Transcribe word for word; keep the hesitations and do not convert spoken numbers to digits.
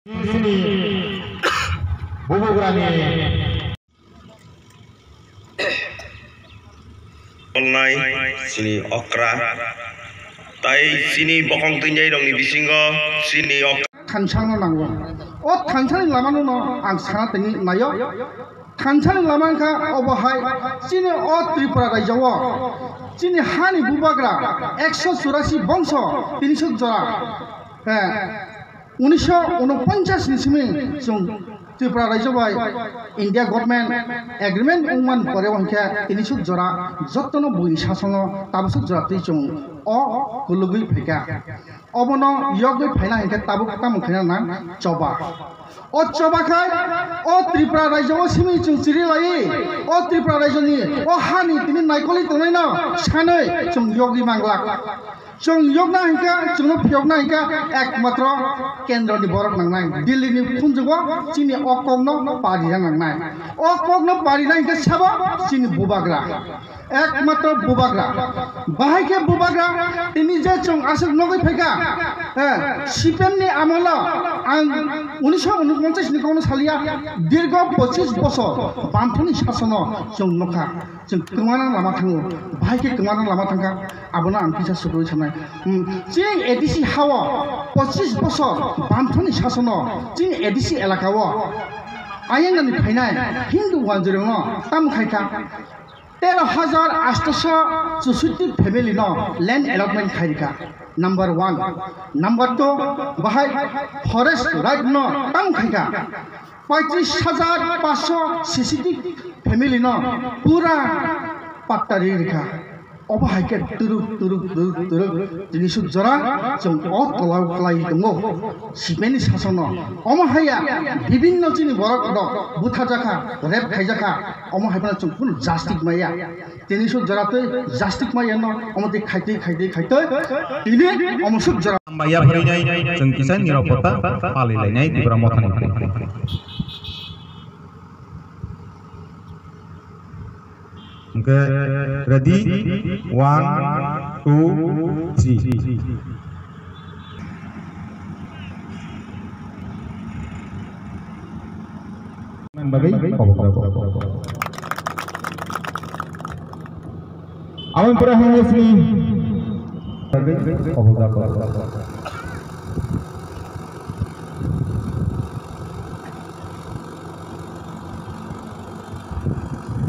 Chini bubugrani Polnai, chini okra, tai chini bokong twngjai rokni bisingo chini okra. Thansa no nango. O thansa ni lama no ang sana tini nayo. Thansa ni lama wngkha obo hai chini o Tripura rajya o chini hani bubagra ekso churasi bongso tini suk jora. He. Unisho unoponchas ni simi chwng Tripura rajya bai India government agreement wngmani pore o hinkhe tini suk jora jotono buini sasono tabuk suk jora twi chwng o kulugwi phaikha. Obono yogwi phaina hinkhe tabuk tamo khaina nang choba. O choba khai o Tripura rajya o simi chwng chiri lai, o Tripura rajya ni o hani tini naikoli tongnaino sanwi chwng yogwi manglak. Chwng yokna hinkha, chwngno phiyokna hinkha, ekmatro kendroni borok nangnai, Delhi ni phunjugo chini o kokno parina nangnai. O kokno parina hinkha sabo chini bubagra, ekmatro bubagra. Bahai khe bubagra, tini je chwng aswk nogwi phaikha, eh, C P M ni amolo ang unisho unoponchas ni kokno salia, dirgo pochis bosor bamphani sasono chwng nokha. Chwng kwmana lama thango, bahai khe kwmana lama thangkha, abono ang kisa sukrui sanai. Hmm, chini A D C hao pochis bosor bamthani sasono chini A D C elaka o ayang nani phainai Hindu wanjwirokno tamo khaikha, tero hajar astoso chushutti family no land allotment khairikha. Number one, number two, bahai forest right no tamo khaikha. Paitris hajar paso C C T family no pura patta ri rikha. Obo hai khe turuk, turuk, turuk, turuk, tini suk jora chwng o tola o kwlai tongo. Sipeni sasono. Omo haya bibinno chini borok rok butharjakha, rape khaijakha. Omo hai phano chwng phano justice maya. Tini suk jora twi justice maya no omo twi khaitwi, khaitwi, khaitwi. Tini omo suk jora. Maya phwrwinai chwng kisa nirok kota palilainai Tipra Mothani. Hwnkhe ready, one, two, three. Bagwi kobok jago. Aboni pore hwnwi sini kobok jago.